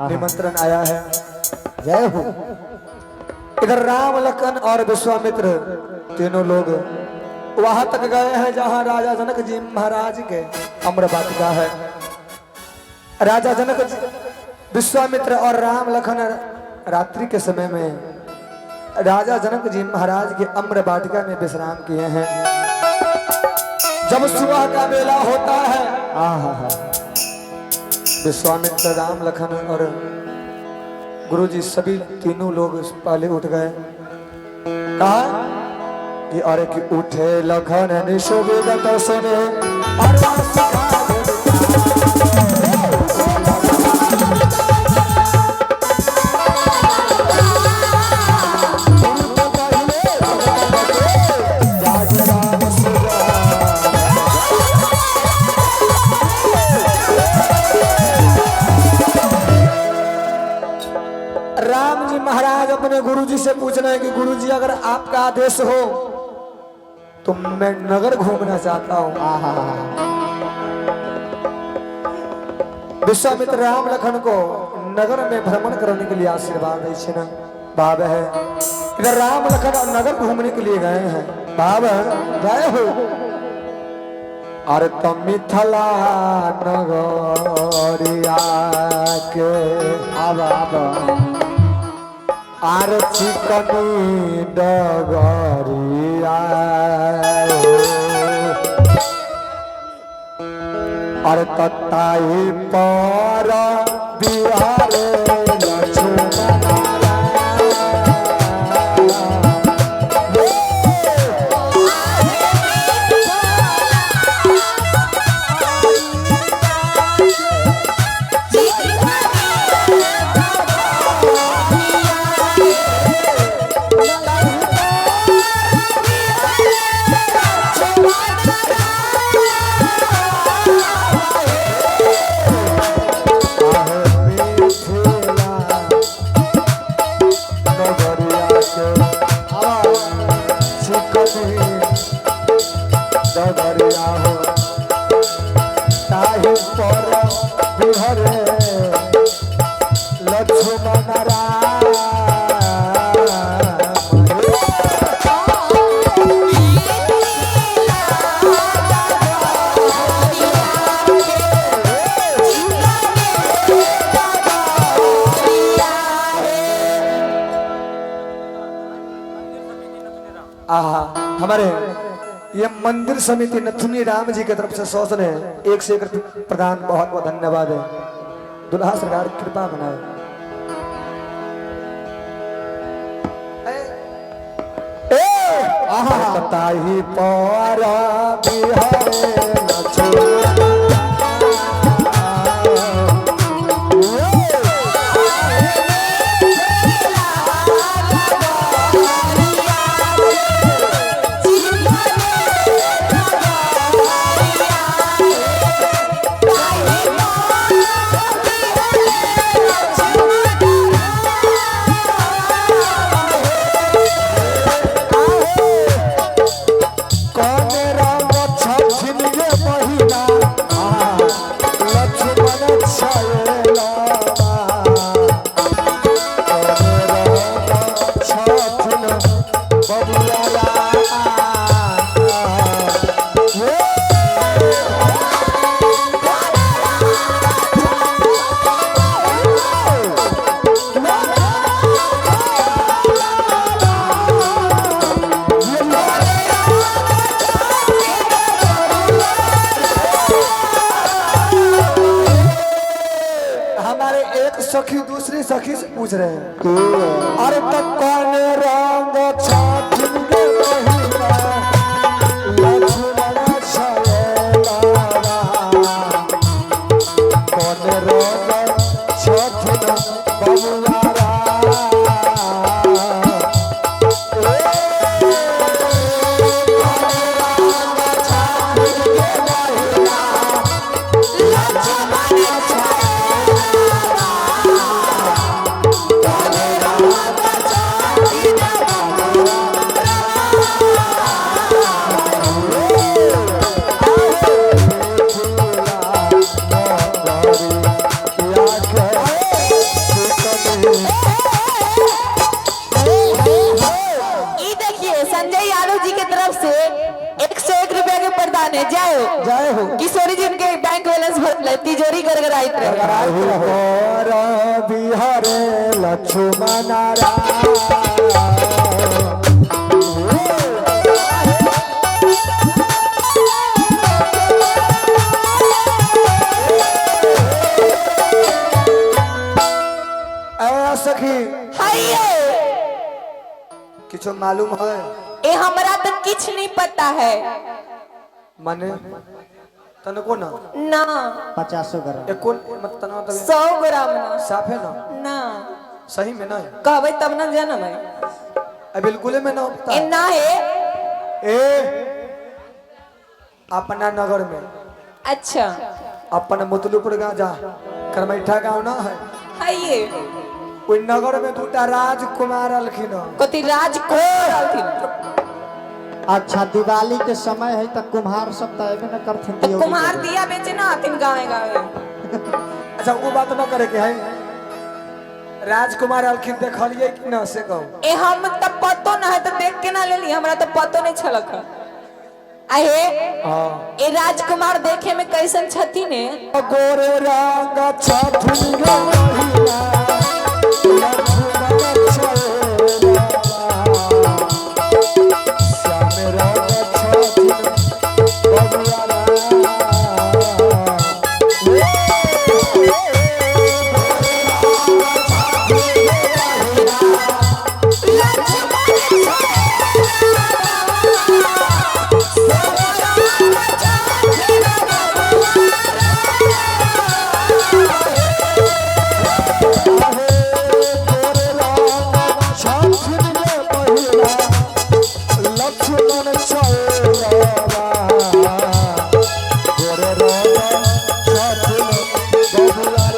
निमंत्रण आया है। जय हो। इधर राम लखन और विश्वामित्र तीनों लोग वहां तक गए हैं जहां राजा जनक जी महाराज के अम्र वाटिका है। राजा जनक जी, विश्वामित्र और राम लखन रात्रि के समय में राजा जनक जी महाराज के अम्र वाटिका में विश्राम किए हैं। जब सुबह का बेला होता है, आहा विश्वामित्र, राम लखन और गुरुजी सभी तीनों लोग पहले उठ गए। कहा कि अरे कि उठे लखन निशोभित सुने और राम जी महाराज अपने गुरुजी से पूछ रहे हैं कि गुरुजी अगर आपका आदेश हो तो मैं नगर घूमना चाहता हूं। आहा विश्वामित्र राम लखन को नगर में भ्रमण करने के लिए आशीर्वाद दे ना बाब है। इधर राम लखन और नगर घूमने के लिए गए हैं। बाब जय हो। अरे तम मिथिला नगरिया के आब आब आर चिकनी डगरिया अरे तताई पर बिहारे लक्ष्मण लक्ष्मण राम। आहा हमारे ये मंदिर समिति नथुनी राम जी की तरफ से सौ ने एक से एक प्रदान, बहुत बहुत धन्यवाद है। दुल्हा सरकार कृपा बनाए। ताही पर बिहारे लक्ष्मण। कौन राम छथिन गे महिला लक्ष्मण छयला। कौन राम छथिन बबुआ हमारे एक सखी दूसरी सखी से पूछ रहे हैं, अरे तो कौन रंग छथिन गे महिला लक्ष्मण छयला। कौन रंग छथिन बबुआ Yeah. जय हो। किशोरी जी के बैंक बैलेंस भरल तिजोरी गड़गड़ाइत रहे। कर बिहारे लक्ष्मण राम। ऐ सखी हाइये। किछो मालूम है? ए हमरा तो किछ नहीं पता है। माने तनको ना? ना। 50 ग्राम। एको मत तना तब 100 ग्राम ना। साफे ना? ना। सही में ना? कहबै तब ना जानबै। ए बिल्कुल में ना पता। ए ना है। ए अपना नगर में। अच्छा। अपन मुतलुपुर गाँव जा करमैठा गाँव ना है। हाइये। ओहि नगर में दूटा राजकुमार अलखिन। कथी राजकुमार अलखिन? अच्छा दिवाली के समय है तो कुम्हार सब तो अबे न करथिन। तो कुम्हार दिया बेचे ना आथिन गाँव गाँव। अच्छा वो बात न करे के है। राजकुमार अलखिन देखलिए कि न से कहू? ए हम त पतो न है तो देख के ना लेली, हमरा तो पतो नहीं छलक। आहे ए राजकुमार देखे में कैसन छथिन? गोरे रंग छथिन गे महिला लक्ष्मण छेला श्याम रंग छथिन बबुआ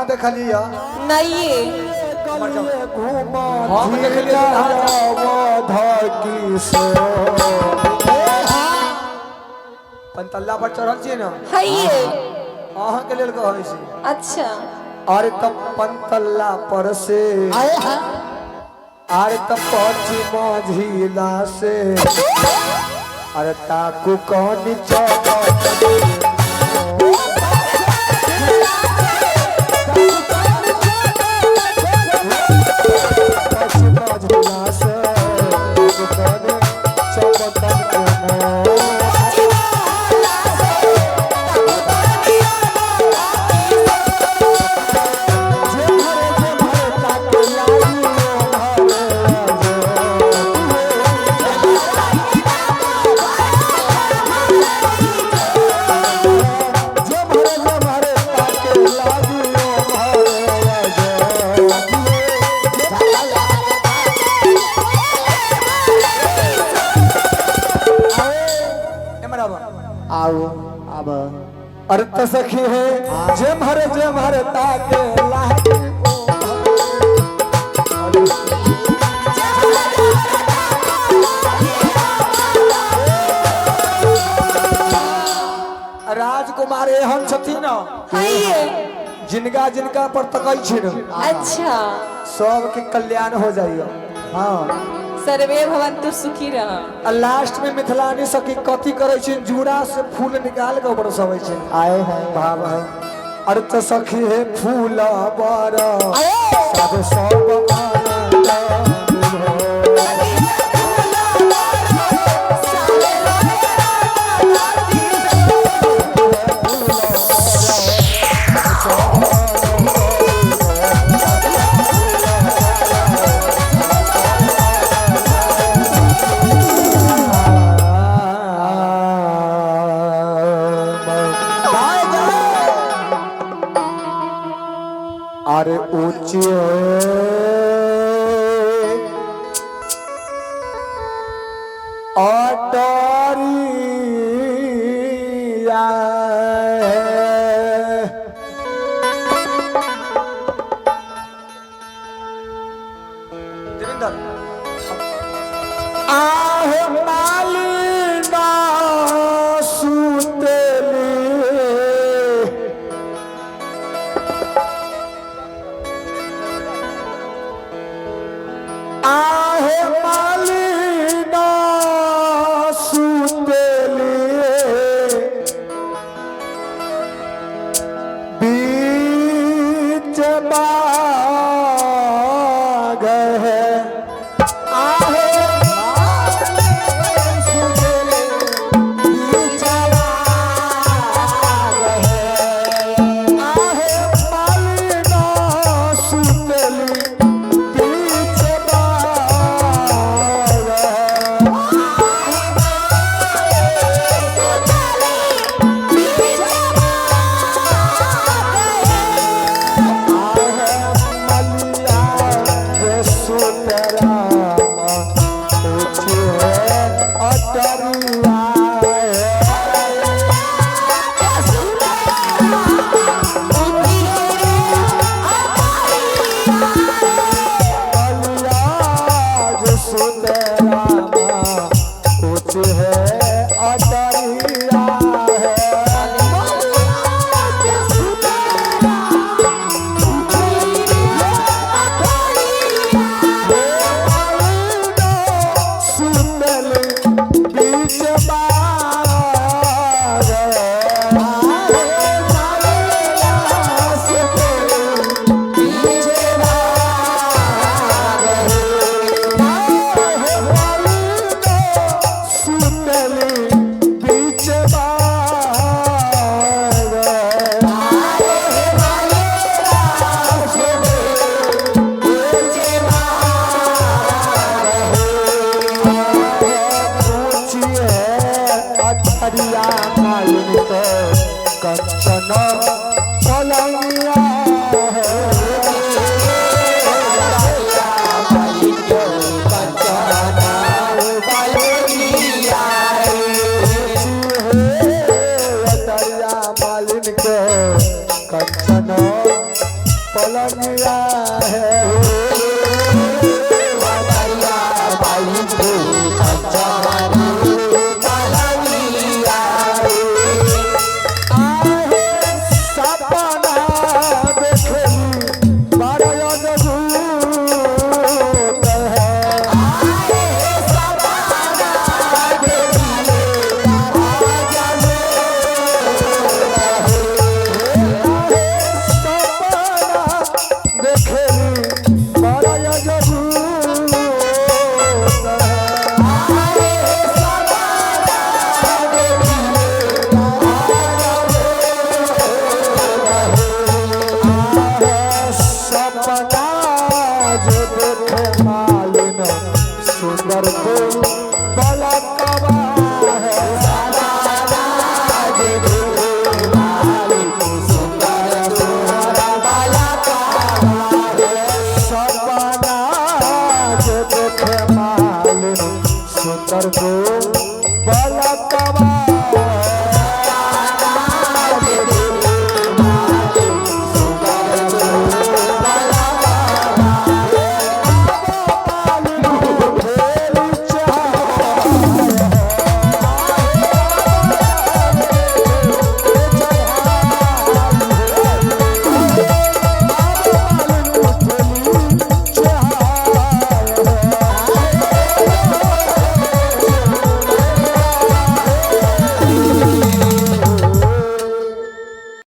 देखलिया नहीं हम देखलिए पंतल्ला पर चढ़ल छियै ना अहाँ के लेल कहै छी। अच्छा। अरे तब पंतल्ला पर से अरे तब पश्चिम झीला से अरे ताकू कौन चौक अर्थ सखी है जे मरे ताके लागे राजकुमार एहन छथिन जिनका जिनका पर तकै छिन। अच्छा। सबके कल्याण हो जाइए। हाँ। सर्वे भवन्तु सुखी रह। लास्ट में मिथिलानी सखी कथी करै छै? जूड़ा से फूल निकाल के बरसबै छै। आए है भाव है। अर्थ सखी है फूल बर सब सब आनंद अटरिया देवेंद्र आह मालिना सुतेली आहे मालिना सुतेली बीच बाग है आहे सुतेली बीच बाग है आहे मालिना सुतेली बीच बाग है। अटरिया है। सुंदर बीच बाग सुंदर बीच बाग अठरिया मालिन के कंचन पलंगिया है। अठरिया मालिन के कंचन पलंगिया है। आहे सपना देखली बड़ा अद्भुत है। सपना देखली बड़ा अद्भुत है। सपना जो देखे मालिन सुंदर फूल बलकवा है। सपना जो देखे मालिन सुंदर फूल